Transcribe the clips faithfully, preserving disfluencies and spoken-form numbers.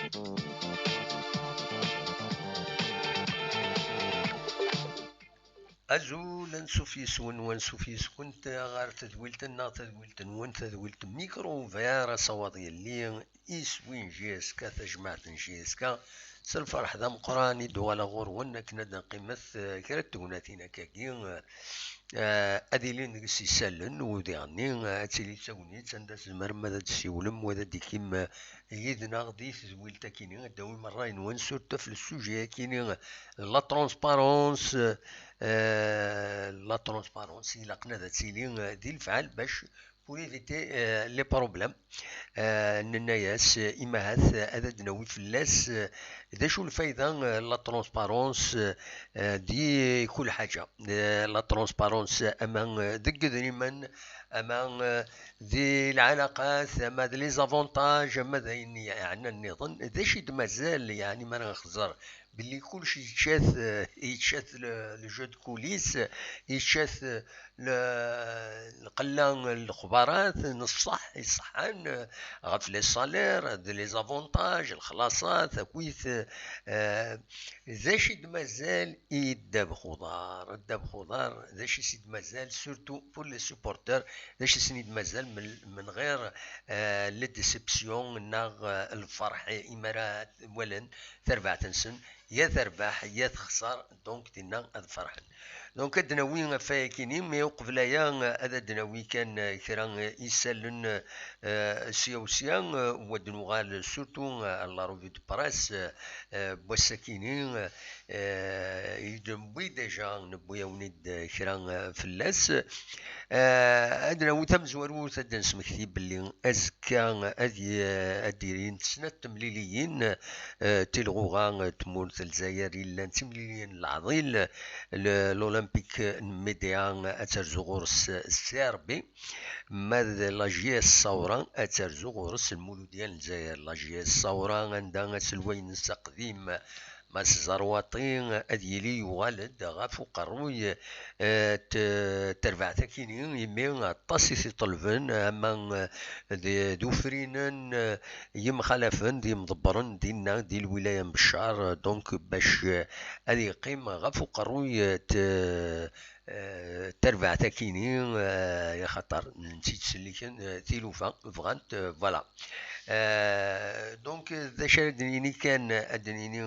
Azul, ansuf yes-wen, wansuf yes-kent ɣer tedwilt-nneɣ, tadwilt-nwen, tadwilt n Micro Ouvert, asawaḍ yelli, iswi n J S K, tajmaɛt n J S K. S lferḥ d ameqqran i d-uɣaleɣ ɣur-wen akken ad d-nqimet, eh, kra n tegnatin akkagi, eh, ad ilin deg-s isallen, u diɣenni, eh, ad tili d tagnit anda tzemrem ad d-tessiwlem, wa ad d-ikim, eh, yid-neɣ di tedwilt-akini, ad d-tawim ṛṛay-nwen, surtout ɣef le sujet-akini, la transparence, eh, la transparence, ilaqen ad tili, eh, di lefɛal bac pour éviter, eh, les problèmes. Eh, nenna-yas, eh, imahat, eh, ad d-nawi fell-as, eh, d acu lfayda, eh, la transparence, eh, di kul ḥaǧa. Eh, la transparence, ama, eh, deg idrimen, ama, eh, di lɛalaqat, ama d les avantages, ama d ayen yeɛnan nniḍen. D acu i d-mazal, yeɛni, ma ara nxeẓẓer belli kullec yečča-t, eh, yečča-t le, le jeu de coulisses, yečča-t, eh, le, lqella n lexbarat n ṣṣeḥ iṣeḥḥan, eh, ɣef les salaires, d les avantages, lexlaṣat, akkit, eh, d acu i d-mazal i ddabex uḍar? Ddabex uḍar, d acu i s-id-mazal, surtout pour les supporters, d acu i sen-id-mazal men, men ɣir, eh, la déception neɣ, eh, lferḥ imi ara walan tarbaɛt-nsen, ya terbeḥ, ya texṣer, donc dinna ad ferḥen. Donc ad d-nawi ɣef wayakini, mais uqbel aya ad d-nawi kan, eh, kra, eh, isallen, eh, sya u sya, eh, u ad nuɣal surtout, eh, à la revue de presse, eh, eh, n wass-akini, eh, eh, i d-newwi déjà, newwi-awen-id, eh, kra, eh, fell-as. Eh, ad d-nawi tamezwarut, ad d-nesmekti belli azekka ad y-, ad d-ilint snat temliliyin, eh, tilɣuɣa, eh, tmurt n Lezzayer yellan d timliliyin n leɛḍil, le, l'Olympique n Médéa ad terzu ɣur-s C R B, ma d la J S Saoura ad terzu ɣur-s Lmuludya n Lezzayer. La J S Saoura anda aselway-nnes aqdim Mass Zerwaṭi ad yili yuɣal-d ɣef uqerruy, eh, t-, terbaɛt-akini, imi aṭas i t-iṭelben, ama, eh, d, d ufrinen, eh, yemxalafen, d yimḍebbren dinna, di lwilaya n Beccar, donc bac, eh, ad yeqqim ɣef uqerruy, eh, t-, eh, terbaɛt-akini, eh, axaṭer ntett-ttselliken, eh, tilufa, bɣant, eh, voilà. Eh, donc, d acu ara d-nini kan, ad d-nini,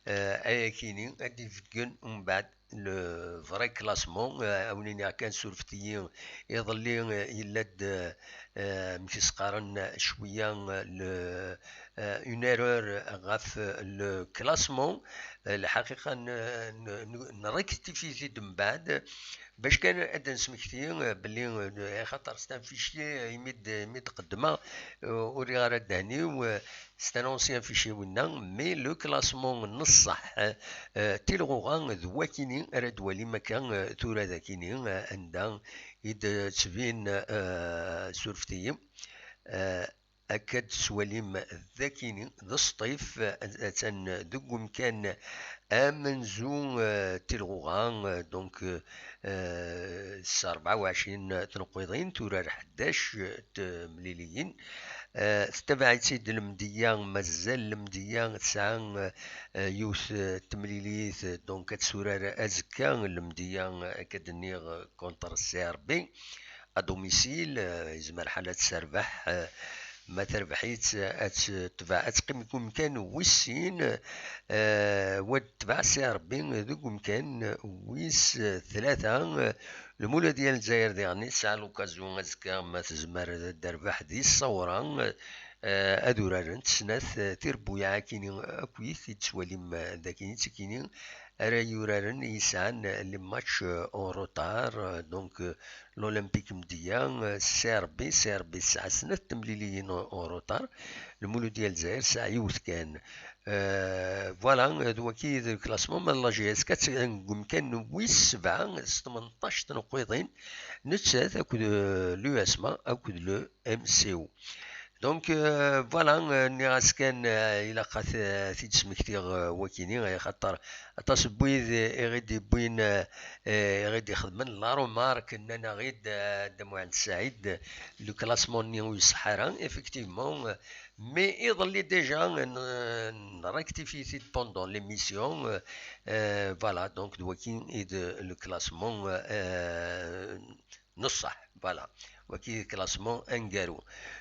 eh, ayakini, ad d-ibeggen umbeɛd le vrai classement, eh, ad wen-iniɣ kan surfet-iyi, iḍelli, eh, yella-d, eh, amek i s-qqaren cwiya, eh, le, eh, une erreur ɣef le classement. Eh, lḥaqiqa n, n, n, nrectifie-t-id mbeɛd, bac kan ad d-nesmekti, eh, belli, eh, axaṭer c'est un fichier, eh, imi d, imi d-qeddmeɣ, eh, ur riɣ ara ddehn-iw, eh, c'est un ancien fichier winna, mais le classement n ṣṣeḥ, eh, tilɣuɣa d wakini ara d-twalim akka, eh, tura d akini, eh, anda i d-tettbin, eh, surfet-iyi. Eh, akka d-tettwalim d akini, d sṭif, eh, attan deg umkan amenzu, eh, tilɣuɣa, eh, donc, eh, s rebɛa u ɛecrin tneqqiḍin, turar ḥdac temliliyin. Eh, tettabaɛ-itt-id Lemdeyya, mazal Lemdeyya tesɛa, eh, yiwet, eh, temlilit, donc ad turar azekka Lemdeyya, eh, akka d-nniɣ, eh, contre C R B à domicile, eh, yezmer lḥal ad tt-terbeḥ, eh, ma terbeḥ-itt, eh, ad tt-tbeɛ, ad teqqim deg umkan wis sin, eh, wa d-tbeɛ C R B deg umkan wis, eh, tlata, eh, Lmuludya n Lezzayer diɣen tesɛa l'occasion azekka ma tezmer ad d-terbeḥ di Ṣṣawra, eh, ad urarent snat, eh, tirebbuyaɛ akini akkit i d-tettwalim, eh, d akini d tikini ara yuraren yesɛan, eh, les matchs, eh, en retard, eh, donc, eh, l'Olympique Mdiyya, eh, C R B, C R B tesɛa snat temliliyin en, en retard, Lmuludya n Lezzayer tesɛa yiwet kan. Euh, voilà, euh, d waki d classement, ma la J S K deg umkan wis sebɛa s tmenṭac tneqqiḍin, nettat akked, euh, l'U S M A akked le M C O. Donc, euh, voilà, euh, nniɣ-as kan, euh, ilaq ad t-, ad t-id-smektiɣ, euh, wakini, axaṭer aṭas n wid, euh, i ɣ-id-iwwin, euh, euh, i ɣ-id-ixedmen la remarque, nnan-aɣ-id, euh, Dda Muḥend Saɛid, le classement-nni ur iṣeḥḥa ara, effectivement, euh, mais iḍelli déjà, euh, n-, n-, rectifié-t-id pendant l'émission, euh, euh, voilà, donc d waki i d le classement, euh, n ṣṣeḥ, voilà. Waki d classement aneggaru.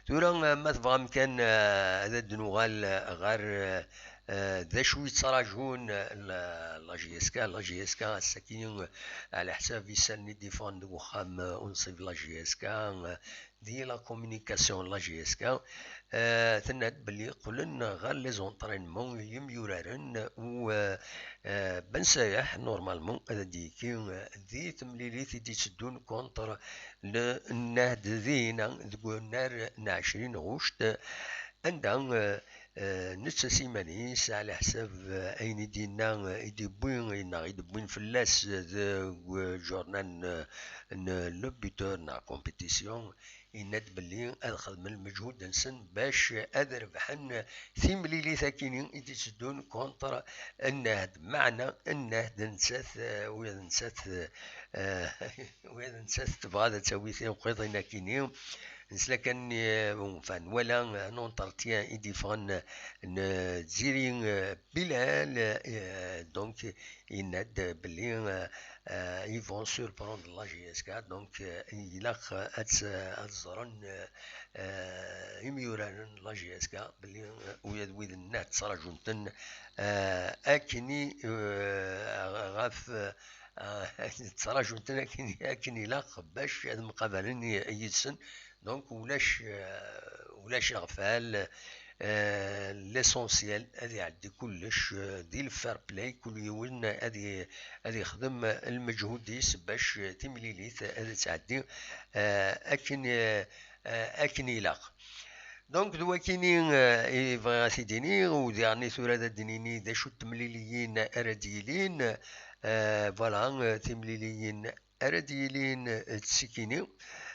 Tura, eh, ma tebɣam kan, eh, ad d-nuɣal, eh, ɣer, eh, eh, d acu i yettraǧun, eh, la, la J S K. La J S K ass-agi, eh, ɛla ḥsab isallen i d-iffɣen deg uxxam, eh, unṣib la J S K, eh, di la communication la J S K, eh, tenna-d belli qqlen ɣer les entraînements yimyuraren u, eh, eh, Ben Sayeḥ, normalement, ad d-yekki, eh, di temlilit i d-itteddun contre le Nnehd dinna deg unnar n ɛecrin ɣuct, anda, eh, eh, netta s iman-is, ɛla ḥsab, eh, ayen i d-yenna, eh, i d-iwwi, neɣ i d-wwin fell-as, eh, deg ujurnal n, n Le Buteur neɣ compétition, yenna-d belli ad xedmen lmeǧhud-nsen bac ad rebḥen timlilit akini i d-itteddun contre Nnehd. Meɛna Nnehd nettat, eh, ula d nettat, eh, ula d nettat tebɣa ad tawi tineqqiḍin akini. Nesla kan, eh, enfin, nwala un entretien i d-iffɣen n Ziri, eh, Bilal, eh, donc yenna-d belli, eh, eh, ils vont surprendre la J S K, donc, eh, ilaq ad tt-, ad ẓren, eh, eh, imyuraren n la J S K belli, eh, ula d wid-nni ttraǧun-ten, eh, akken i, eh, ɣef, eh, ttraǧun-ten akken, akken ilaq bac ad mqabalen i-, yid-sen. Donc ulac, eh, ulac iɣfal, eh, l'essentiel ad iɛeddi kullec, eh, di le fair play, kul yiwen ad i-, ad ixdem lmeǧhud-is bac timlilit ad tɛeddi, eh, akken, eh, eh, akken ilaq. Donc d wakini, eh, i bɣiɣ ad t-id-iniɣ, u diɣen i tura ad d-nini d acu n temliliyin ara d-yilin, eh, voilà, eh, timliliyin ara d-yilin, eh, d tsikini.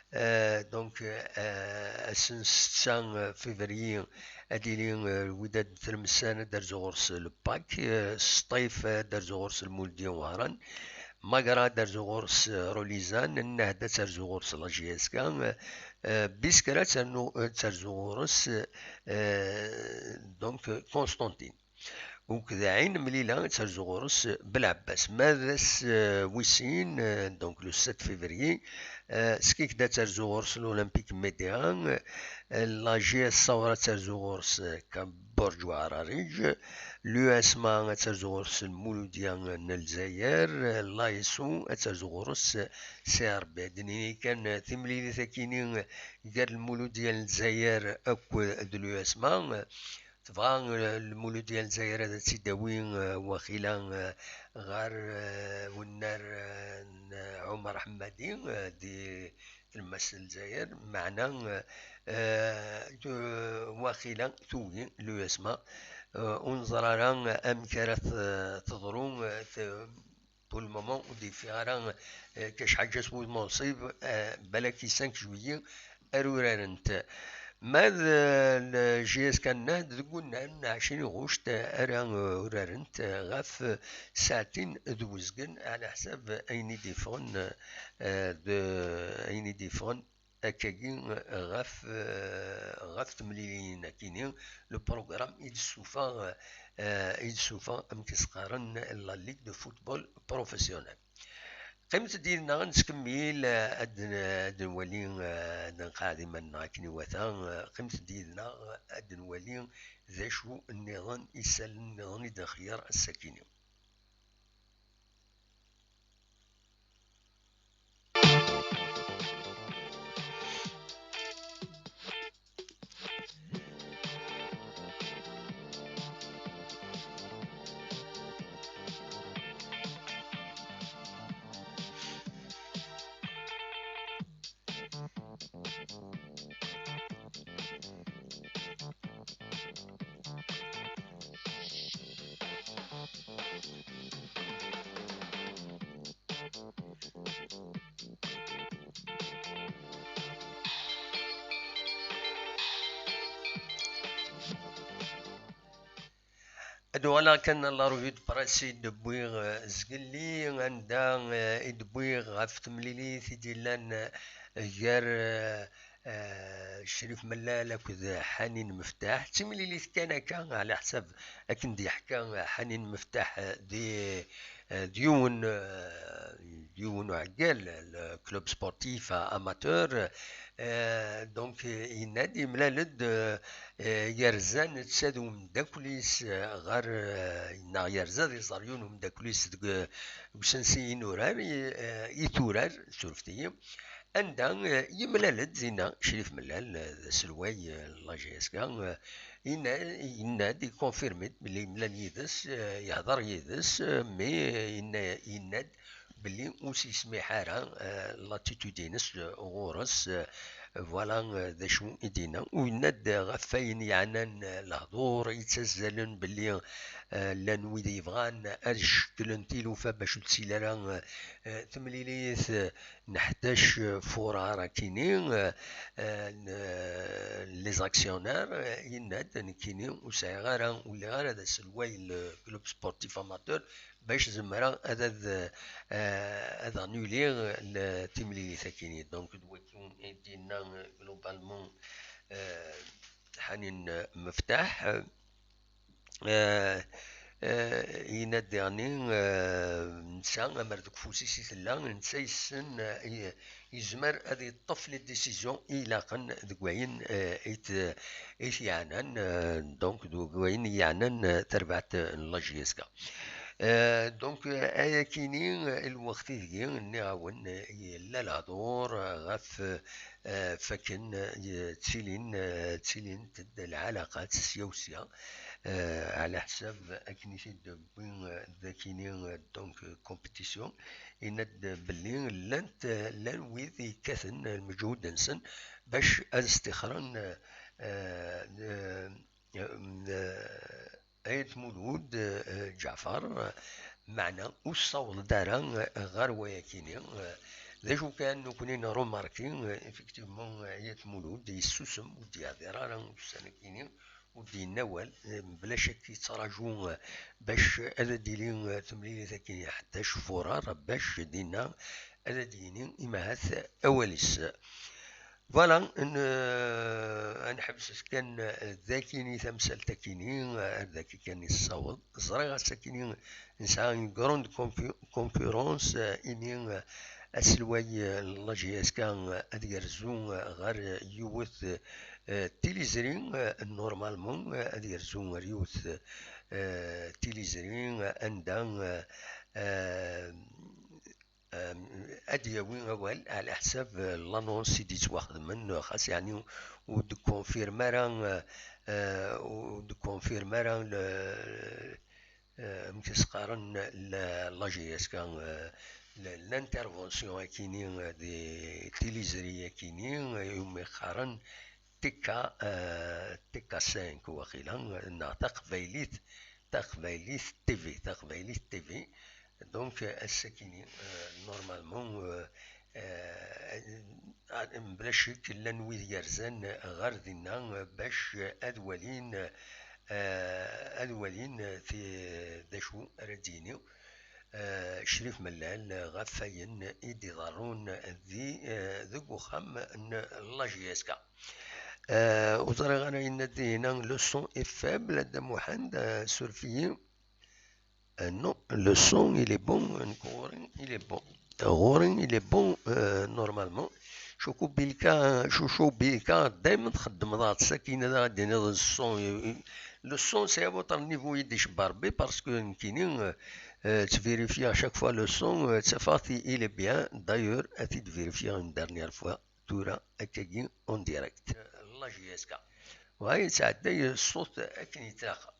Eh, donc, eh, ass n setta, eh, février, ad d-yili, eh, Wydad Tlemsan, ad d-terzu ɣur-s le Pak, eh, Sṭif, eh, ad d-terzu ɣur-s Lmuludya Wehran, Magra ad d-terzu ɣur-s, eh, Rolizan, Nnehd ad terzu ɣur-s la J S K, eh, Biskra ad ternu, ad terzu ɣur-s, eh, donc, Constantine. Uked Ɛin Mlila ad terzu ɣur-s Belɛebbas. Ma d ass, eh, wis sin, eh, donc le sept février, eh, Skikda ad terzu ɣur-s l'Olympique Médéa, eh, la J S Saoura ad terzu ɣur-s, eh, Burǧ Uɛrariǧ, l'U S M A ad terzu ɣur-s Lmuludya n Lezzayer, eh, l'A S O ad terzu ɣur-s, eh, C R B. Ad d-nini kan, eh, timlilit akini, eh, gar Lmuludya n Lezzayer akked d l'U S M A, eh, Tebɣa, eh, Lmuludya n Lezzayer ad tt-id-tawi, eh, waxila, eh, ɣer, eh, unnar, eh, n Ɛumer Ḥemmadi, eh, di tlemmast n Lezzayer, meɛna, eh, eh, waxila tugi l'U S M A, eh, ur neẓri ara amek ara t-, teḍru, eh, t-, Pour le moment, ur d-yeffiɣ ara, eh, kac ḥaǧa s wudem unṣib, eh, balak i cinq juillet ara urarent. Ma d, eh, le J S K Nnehd deg unnar n ɛecrin ɣuct ara, eh, urarent, eh, ɣef, eh, saɛtin d uzgen, ɛla ḥsab ayen i d-iffɣen, eh, d, ayen i d-iffɣen akkagi ɣef, eh, ɣef temliliyin akini, le programme i d-tessuffeɣ, eh, i d-tessuffeɣ, amek i s-qqaren, la Ligue de football professionnel. Qqimet-d yid-neɣ ad nettkemmil, eh, ad n-, ad nwali, eh, ad nqeɛɛed iman-nneɣ akken iwata, eh, qqimet-d yid-neɣ ad nwali d acu nniḍen, isallen nniḍen i d-nxeyyer ass-akini. Ad uɣaleɣ kan la revue de presse i d-wwiɣ, eh, zgelli, anda, eh, i d-wwiɣ ɣef temlilit i d-yellan, eh, gar, eh, eh, Crif Mellal akked Ḥanin Meftaḥ. D timlilit kan akka, ɛla ḥsab akken d-yeḥka Ḥanin Meftaḥ, eh, di, eh, d yiwen, eh, d yiwen uɛeggal, le club sportif amateur. Eh, donc, eh, yenna-d, yemlal-d, eh, eh, yerza netta d umeddakel-is, eh, ɣer, eh, neɣ yerza ad iẓer yiwen umeddakel-is deg, eh, deg usensi inurar, i, eh, i turar, surfet-iyi, anda, eh, yemlal-d dinna Crif Mellal, eh, d aselway, eh, n la J S K, eh, yenna, yenna-d, ikonfirmi-d belli yemlal yid-s, eh, yehder yid-s, eh, mais, eh, yenna, yenna-d belli ur s-yesmiḥ ara, eh, l'attitude-ines, eh, ɣur-s, eh, voilà, eh, d acu i d-yenna. U yenna-d ɣef wayen yeɛnan, eh, lehdur yettazzalen belli, eh, llan wid yebɣan ad cekklen tilufa bac ur d-tili ara, eh, eh, temlilit, eh, n ḥdac furar akini, eh, eh, n, eh, les actionnaires, eh, yenna-d, nekkini ur sɛiɣ ara, ur lliɣ ara d aselway n le club sportif amateur, bac zemreɣ ad, ad, eh, ad annuliɣ le, timlilit akini. Donc, d wakken i d-yenna, eh, globalement, eh, Ḥanin Meftaḥ. Eh, eh, yenna-d diɣenni, eh, netta, amer deg ufus-is i tella, netta yessen, eh, i, yezmer ad yeṭṭef les décisions i ilaqen deg wayen, eh, i t-, i t-yeɛnan, eh, donc, deg wayen i yeɛnan, eh, tarbaɛt n la J S K. Eh, donc, eh, ayakini, eh, lweqt ideg nniɣ-awen, eh, yella lehdur, eh, ɣef, eh, fakken, eh, ttilin, eh, ttilint-d lɛalaqat sya u sya, eh, ɛla ḥsab akken i t-id-wwi, eh, d akini, eh, donc, eh, compétition, yenna-d belli llant, eh, llan wid yekkaten lmeǧhud-nsen bac ad stixren, eh, eh, eh, eh, Ayt Mulud, eh, Ǧaɛfar, meɛna ur tessawḍeḍ ara ɣer wayakini. D acu kan, nekkni nrumarki, effectivement, Ayt Mulud yessusem, ur d-yehdir ara ussan-akini, ur d-yenni awal, mebla cakk yettraǧu bac ad d-tili temlilit-akini ḥdac furar, bac dinna ad d-yini imahat awal-is. Voilà, n-, ad nḥebset kan dagi i tamsalt-akini, ar dagi kan i tessaweḍ. Ẓriɣ ass-akini nesɛa une grande concu-, concurrence, imi aselway n la J S K ad yerzu ɣer yiwet, eh, tiliẓri, eh, normalement, eh, ad yerzu ɣer yiwet, eh, tiliẓri, eh, anda, eh, eh, eh, ad d-yawi awal ɛla ḥsab, eh, l'annonce i d-yettwaxedmen, xas yeɛni ur d-confirme ara, eh, eh, ur d-confirme ara le, eh, amek i s-qqaren, la, la J S K, eh, le, l'intervention akini, eh, di tiliẓri akini, eh, umi qqaren T K, eh, T K cinq waqila, neɣ taqbaylit, taqbaylit T V, taqbaylit T V. Donc, ass-akini, eh, normalement, eh, eh, mebla ccek, llan wid yerzan ɣer dinna, eh, bac ad walin, eh, ad walin, eh, ti-, d acu ara d-yini, eh, Crif Mellal ɣef wayen i d-iḍerrun di, eh, deg uxxam n la J S K. Eh, ur ẓriɣ ara, yenna-d dinna, le son est faible, a Dda Muḥend, eh, suref-iyi. Euh, non, le son, il est bon, nekk ɣur-i, il est bon. Ɣur-i, il est bon, euh, normalement. Chouchou Bilka, Chouchou Bilka, dayma txeddmeḍ-aɣ-d sakkin ad aɣ-d-tiniḍ le son, euh, le son, c'est à votre niveau i d-icebba Rebbi, parce que nekkini, euh, euh, ttverifyiɣ chaque fois le son, euh, ttafeɣ-t, il est bien. D'ailleurs, ad t-id-verifyiɣ une dernière fois, tura, akkagi, en direct. Euh, la J S K. Wa yettɛedday ṣṣut akken yetlaq.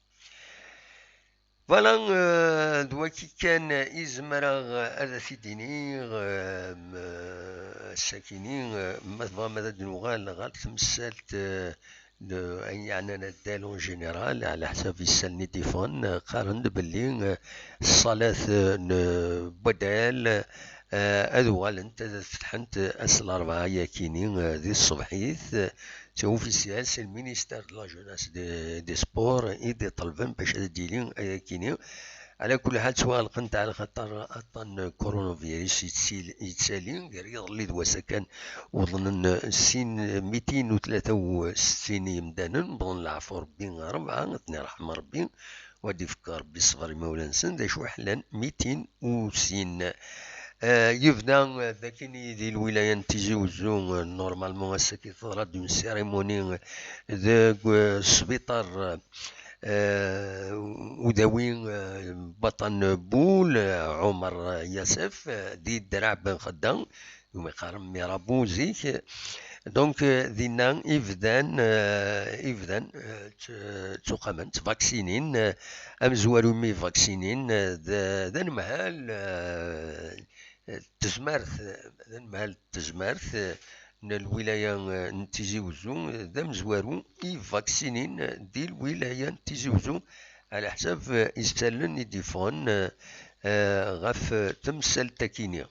Voilà, euh, d waki kan i zemreɣ ad t-id-iniɣ, euh, m-, ass-akini, euh, ma tebɣam ad d-nuɣal ɣer temsalt, euh, n ayen yeɛnan addal en général, ɛla ḥsab isallen i d-iffɣen, euh, qqaren-d belli, euh, ṣṣalat, euh, n waddal, euh, ad uɣalent ad fetḥent ass n larebɛa-yakini, euh, di tṣebḥit, euh, c'est officiel, c'est le ministère de la jeunesse et des sports i d-iṭelben bac ad d-yili ayakini. Ɛla kulli ḥal, ttwaɣelqent ɛla xaṭer aṭṭan n coronavirus yettali, gar yiḍelli d wass-a kan uḍnen sin mitin u tlata u settin yemdanen, wwḍen leɛfu Rebbi rebɛa, ad ten-irḥem Rebbi, wa d-ifk Rebbi ṣṣber imawlan-nsen, d acu ḥlan mitin u sin. Eh, yebda, eh, d akken i di lwilaya n Tizi Uzzu, eh, normalement ass-agi teḍra-d une cérémonie, eh, deg, eh, sbiṭar, eh, udawi, eh, Baṭan Bul, eh, Ɛumer Yasef, eh, di Ddreɛ Ben Xedda, umi qqaren Mirabeau zik. Donc, eh, dinna i bdan, eh, i bdan, eh, tt-, ttuqamen, ttvaksinin, eh, amezwaru imi vaksinin, eh, d, d anemhal, eh, tezmert, d anemhal n tezmert, eh, n lwilaya, eh, n Tizi Uzzu, eh, d amezwaru i vaksinin, eh, di lwilaya n Tizi Uzzu, ɛla ḥsab, eh, isallen i d-yeffɣen, eh, eh, ɣef, eh, temsalt-akini.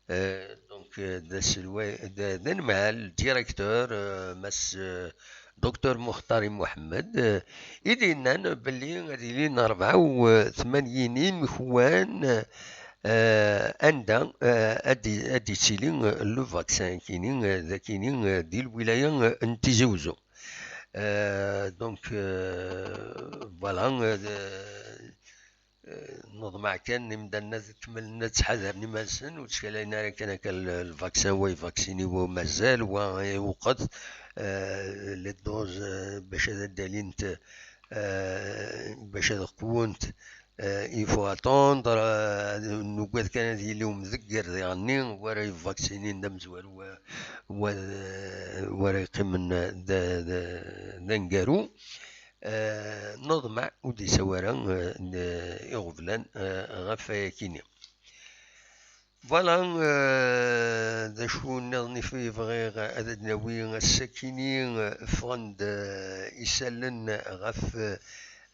Eh, donc, eh, d aselway, d, d anemhal, directeur, eh, Mass, eh, Docteur Muxtari Muḥemmed, eh, i d-yennan belli ad ilin rebɛa u tmanyin imekwan, eh, anda, eh, ad d-, ad d-yettili, eh, le vaccin-akini, eh, d akini, eh, di lwilaya, eh, n Tizi Uzzu. Eh, donc, eh, voilà, eh, d-, eh, neḍmeɛ kan imdanen ad kemmlen ad ttḥadaren iman-nsen, ur ttkalayen ara kan akka l-, lvaksin, wa ivaksini, wa mazal, wa iwqet, eh, les doses, eh, bac ad d-alint, eh, bac ad qwunt, eh, il faut attendre, eh, nugad kan ad yili umdegger diɣenni, wa ara ivaksinin d amezwaru, wa, wa, wa ara yeqqimen d, d, d aneggaru. Eh, neḍmeɛ ur d-yessawi ara, eh, n-, iɣeblan, eh, ɣef wayakini. Voilà, eh, d acu nniḍen i f-, i bɣiɣ ad d-nawi ass-akini, eh, ffɣen-d, eh, isallen ɣef,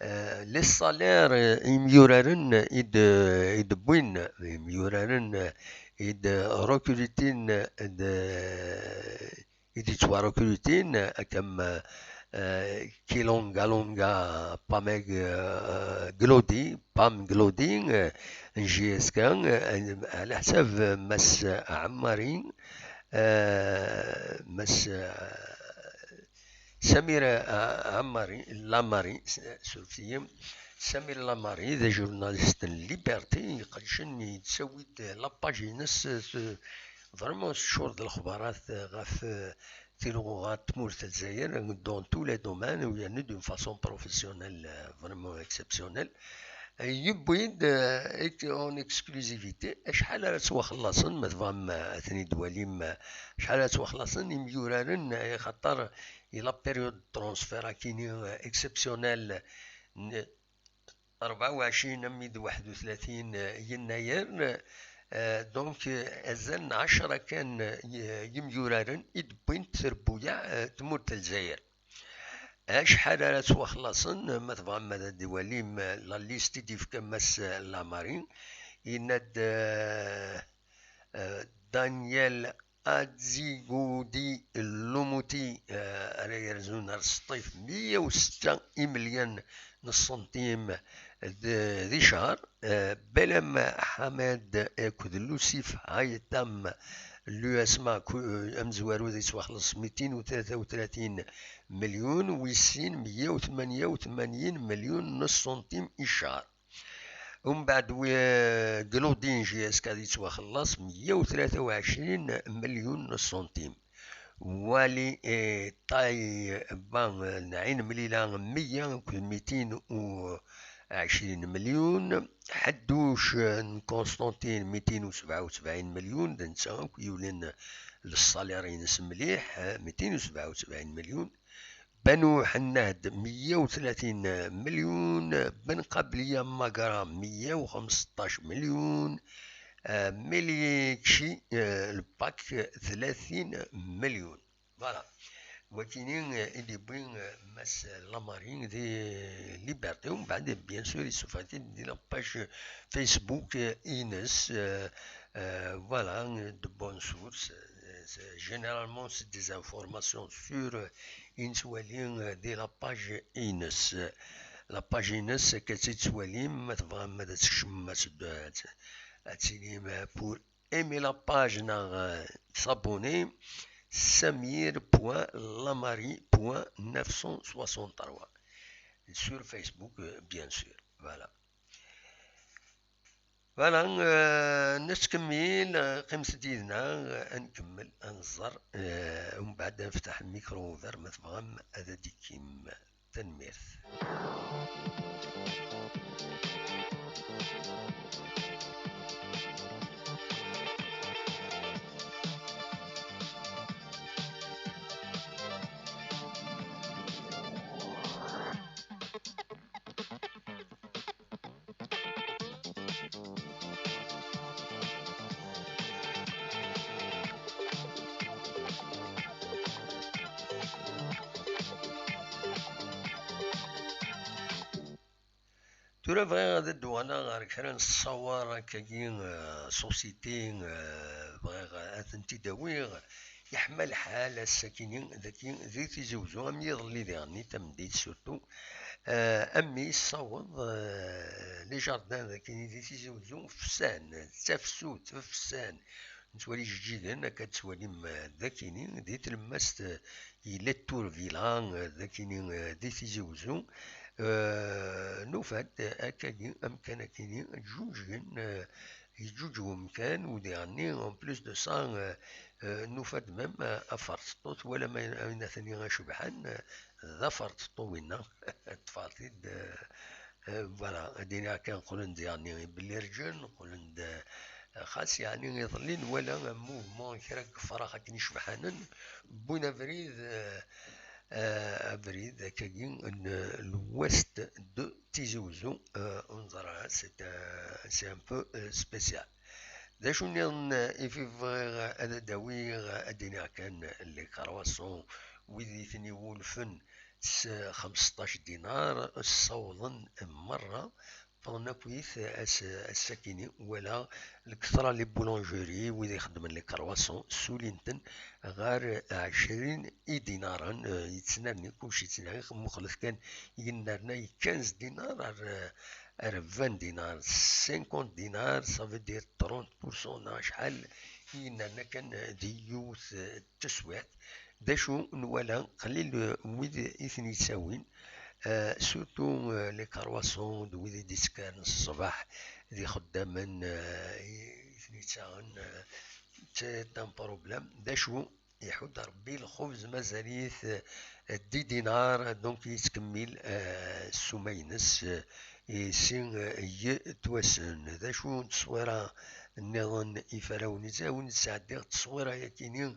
eh, les salaires, eh, imyuraren i d-, i d-wwin, imyuraren i d-recrutin, d-, i d-yettwarekrutin, eh, comme, eh, Kilongalonga Pameg-, eh, Glodi, Pam Glodi, eh, n J S K, eh, ɛla ḥsab, eh, Mass Ɛemmari, eh, Mass, eh, Samir, eh, Ɛemmari, Lamari, s-, surfet-iyi, Samir Lamari, d ajurnalist n Liberté, iqedcen, yettawi-d la page-ines, eh, vraiment teččur d lexbarat, eh, ɣef, eh, tilɣuɣa n tmurt n Lezzayer, dans tous les domaines, u yerna d'une façon professionnelle, euh, vraiment exceptionnelle. Euh, yewwi-d, euh, ex-, en exclusivité, acḥal ara ttwaxellaṣen, ma tebɣam, euh, ad ten-id-twalim, euh, acḥal ara ttwaxellaṣen imyuraren, euh, axaṭer i la période de transfert akini, euh, exceptionnelle, n-, rebɛa u ɛecrin armi d waḥed u tlatin yennayer, eh, donc, eh, azal n ɛecra kan, eh, y-, yimyuraren i d-wwint trebbuyaɛ, eh, tmurt n Lezzayer. Acḥal ara ttwaxlaṣen, eh, ma tebɣam ad d-twalim, eh, la liste i d-yefka Mass, eh, Lamari, yenna-d, eh, eh, Daniel Azigudi Lumuti, eh, ara yerzun ar sṭif meyya u setta imelyan n ṣṣentim d, di ccher, eh, Belem Ḥamed akked Lusif Haytam, l'U S M A, ku-, eh, amezwaru ad yettwaxleṣ mitin u tlata u tlatin melyun, wis sin meyya u tmanya u tmanyin melyun n ṣṣentim i ccher. Umbeɛd wi-, Glodi n J S K ad yettwaxellaṣ meyya u tlata u ɛecrin melyun n ṣṣentim. Wali, eh, Ṭayba, eh, n Ɛin Mlila meyya akked mitin u ɛecrin melyun. Ḥedduc, eh, n Constantine mitin u sebɛa u sebɛin melyun, d netta akk yulin, eh, le salaire-ines mliḥ, eh, mitin u sebɛa u sebɛin melyun. Banu Ḥennad meyya u tlatin melyun, Ben Qabliya Magra meyya u xemseṭṭac melyun, eh, Melikci, eh, Lpak tlatin melyun. Voilà. Wakini, eh, i d-yewwi, eh, Mass Lamari di Liberté, umbeɛd, bien sûr, yessufeɣ-it-id di la page Facebook, eh, ines, eh, eh, voilà, de bonne source, eh, Généralement, c'est des informations sur, euh, i nettwali, euh, di la page ines. La page ines, akka tt-id-tettwalim, ma tebɣam ad tkecmem, ad tt-, ad tt-, ad tilim, euh, pour aimer la page, neɣ, euh, s'abonner, samir point lamari point neuf cent soixante-trois. Sur Facebook, euh, bien sûr. Voilà. Voilà, euh, nettkemmil, euh, qqimet-d yid-neɣ, euh, ad nkemmel, ad nẓer, euh, umbeɛd ad nefteḥ lmikru ugar ma tebɣam ad d-ikkim. Tanemmirt. Tura bɣiɣ ad d-uɣaleɣ ɣer kra n ṣṣawer akkagi, euh, société, euh, bɣiɣ ad tent-id-awiɣ. Yeḥma lḥal ass-akini dagi di Tizi Uzzu, am yiḍelli diɣen i tameddit surtout. Euh, a mmi yessaweḍ, euh, les jardins dagi di Tizi Uzzu fsan, d tafsut, fsan. Nettwali ijeǧǧigen, akka tettwalim, euh, dagini, di tlemmast, euh, yella Tour Villa, euh, dagini, euh, di Tizi Uzzu. Euh, nufa-d, euh, akkagi, amkan akini, ǧǧuǧgen, euh, yeǧǧuǧ umkan, u diɣenni, en plus de ça, euh, euh, nufa-d même, euh, aferṭeṭṭu, twalam ayen, ayen atni acebḥan, euh, d aferṭeṭṭu winna, ṭṭfeɣ-t-id, euh, euh, voilà, ad iniɣ kan qqlen-d, yeɛni, belli rǧen, qqlen-d, euh, xas, yeɛni, iḍelli nwala un mouvement kra n yifrax akken icebḥanen, wwin abrid, euh, euh, abrid akkagi n l'ouest de Tizi Uzzu, euh, ur neẓri ara, c'est un, c'est un peu, euh, spécial. D acu nniḍen, euh, i fi bɣiɣ ad d-awiɣ, ad d-iniɣ kan, les croissants, wid i ten-iwulfen s xmesṭac dinar, ssawḍen merra, ffɣen akkit ass-, ass-akini, wala lketṛa les boulangeries, wid ixeddmen les croissants, ssulin-ten ɣer ɛecrin idinaren, euh, yettnerni, kullec yettnerni, muqlet kan, yennerna quinze dinars ar, ar vingt dinars, cinquante dinars, ça veut dire trente pour cent neɣ acḥal, yennerna kan di yiwet, euh, teswiɛt. D acu nwala, qlil, euh, wid i ten-yettawin, euh, surtout, euh, les croissants, d wid i d-yettekkaren s ṣṣbeḥ, d ixeddamen, euh, i, i ten-yettaɣen, euh, c'est un problème. D acu, iḥudd Rebbi lxubz, mazal-it, euh, dix dinars, donc yettkemmil, euh, ssuma-ines, euh, i si, euh, yetwasen. D acu n tteswira nniḍen i farawen? Issa, a wen-d-sɛeddiɣ tteswira-yakini,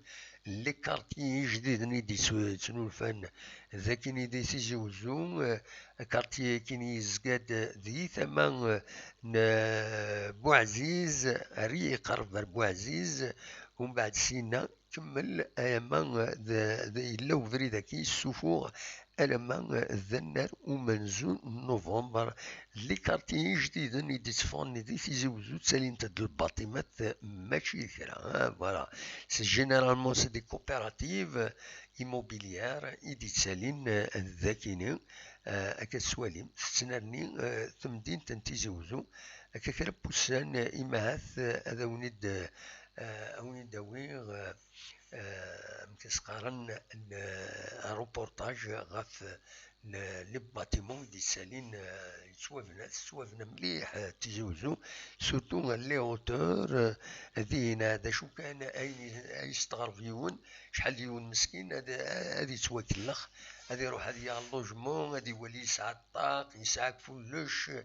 les quartiers ijdiden i d-yettnulfan d akini di Tizi Uzzu, eh, quartier-yakini yezga-d di tama, eh, n, eh, Buɛziz, ar iqerreb ar Buɛziz, umbeɛd syenna kemmel, alamma, eh, d, d, yella ubrid-agi yessufuɣ alamma, eh, d annar umenzu n Nuvember. Les quartiers ijdiden i d-itteffɣen di Tizi Uzzu ttalint-d lbaṭimat, eh, mačči d kra, hein, voilà. C'est généralement, c'est des coopératives, eh, immobilières i d-ittalin, eh, dagini, eh, akka tettwalim, tettnerni, eh, temdint n Tizi Uzzu, akka kra n wussan, eh, imahat, eh, ad awen-id, eh, ad awen-id-awiɣ, eh, eh, amek as-qqaren, n, eh, reportage ɣef n, les bâtiments i d-yettalin, eh, yettwabna, tettwabna mliḥ, eh, Tizi Uzzu, surtout les hauteurs, eh, dinna, d acu kan, ayen i, ay yesteɣreb yiwen, acḥal d yiwen meskin, ad, ad yettwakellex, ad iruḥ ad yaɣ logement, ad iwali yesɛa ṭṭaq, yesɛa kullec,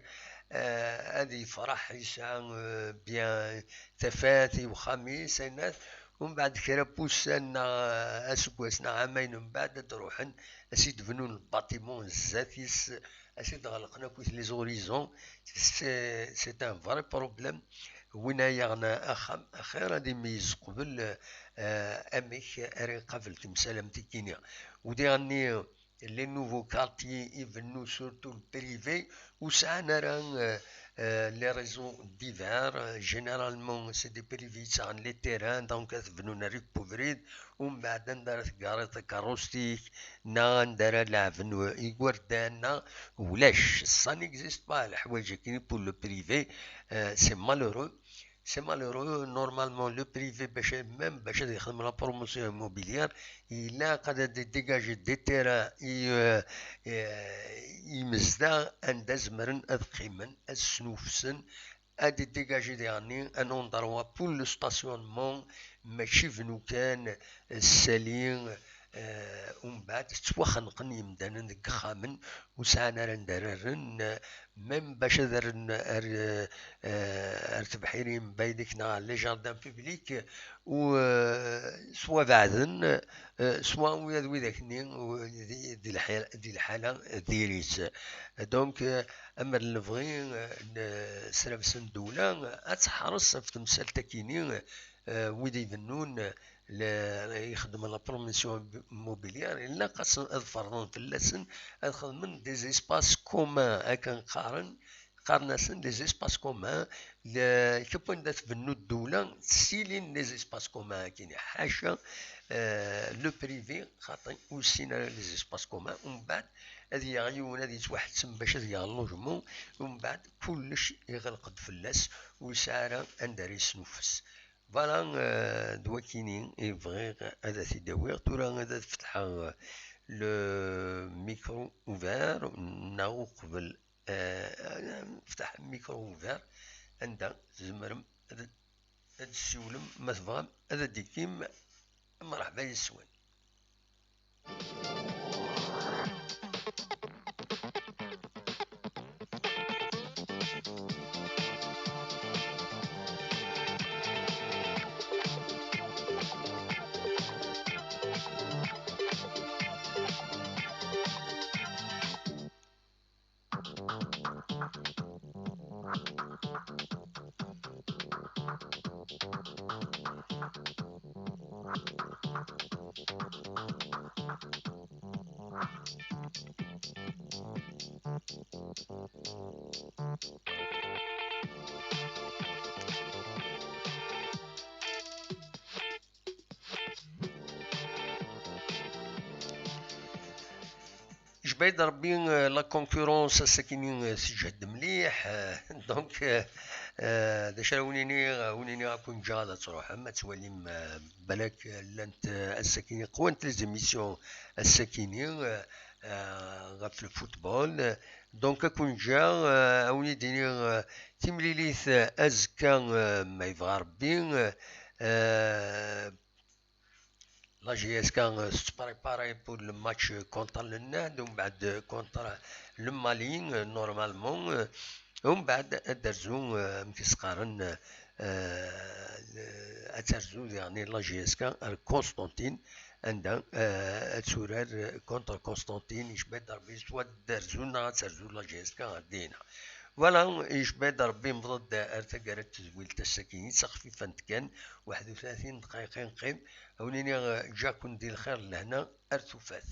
eh, ad yefreḥ, yesɛa, eh, bien, tafat i uxxam-is, ayen at-, umbeɛd kra n wussan neɣ aseggas neɣ ɛamayen mbeɛd ad d-ruḥen, ad s-id-bnun lbaṭimun zdat-is, ad s-id-ɣelqen akkit les horizons. C'est, c'est un vrai problème. Win ay yaɣen axxam, axir ad imeyyez qbel, eh, amek ara iqabel timsal am tikini. U diɣenni, les nouveaux quartiers ibennu, surtout le privé, ur sɛan ara, eh, euh, les réseaux divers, euh, généralement c'est des privés yettaɣen les terrains, donc ad bnun ar ubrid, umbeɛd anda ara teggareḍ takeṛṛust-ik, neɣ anda ara leɛben igerdan, neɣ ulac, ça n'existe pas, leḥwayeǧ-agi pour le privé, euh, c'est malheureux. C'est malheureux, normalement, le privé, bac, même bac ad yexdem la promotion immobilière, ilaq ad d-dégager des terrains i, euh, euh, imezdaɣ anda zemren ad qqimen, ad snufsen, ad d-dégager diɣenni un endroit pour le stationnement, mačči bnu kan, euh, ssali, euh, umbeɛd ttwaxenqen yimdanen deg yexxamen, ur sɛan ara anda ara rren, même bac ad rren ar, eh, ar tebḥirin baydek neɣ les jardins publics, u, eh, swa beɛden, eh, swa ula d widak-nni, u, di, di lḥal-, di lḥala diri-tt. Donc, eh, amer lebɣi, eh, n srabes n ddewla, ad teḥres ɣef temsalt-akini, eh, wid ibennun, le, ixeddmen la promotion immobilière, ilaq ad sen-, ad ferḍen fell-asen ad xedmen des espaces communs, akken qqaren, qqaren-asen des espaces communs, le, kif wanda tbennu ddewla, ttilin les espaces communs akini, ḥaca, eh, le privé, xaṭi, ur ssin ara les espaces communs, umbeɛd ad yaɣ yiwen ad yettwaḥettem bac ad yaɣ logement, umbeɛd kullec iɣelq-d fell-as, ur yesɛi ara anda ara yesnuffes. Voilà, euh, d wakini i bɣiɣ ad t-id-awiɣ. Tura ad fetḥeɣ le micro ouvert, neɣ uqbel, euh, fetḥ micro ouvert, anda tzemrem ad, ad tessiwlem ma tebɣam ad d-ikkim. Mreḥba yes-wen. Jbed Rebbi, euh, la concurrence ass-akini, euh, teǧhed mliḥ, euh, donc, euh, euh, d acu ara wen-iniɣ, euh, wen-iniɣ ad ken-ǧǧeɣ ad truḥem ad twalim, euh, balak, euh, llant, euh, ass-akini qwant les émissions ass-akini, euh, euh, ɣef le football. Donc ad ken-ǧǧeɣ, euh, ad wen-id-iniɣ, euh, timlilit, euh, azekka, euh, ma yebɣa Rebbi, euh, euh, La J S K, euh, se prépare pour le match contre le Nad, umbeɛd contre le Mali, euh, normalement, euh, umbeɛd ad d-terzu, euh, amek i s-qqaren, euh, ad terzu diɣen la J S K ar Constantine, anda, euh, ad turar, euh, contre Constantine, icba-d Rebbi s wa ad d-terzu neɣ ad terzu la J S K ar dina. Voilà, icba-d Rebbi, newweḍ-d ar taggara n tedwilt ass-agi, d taxfifant kan, waḥed u tlatin dqayeq i neqqim. Ad wen-iniɣ, eh, ǧǧiɣ-ken di lxir d lehna, ar tufat.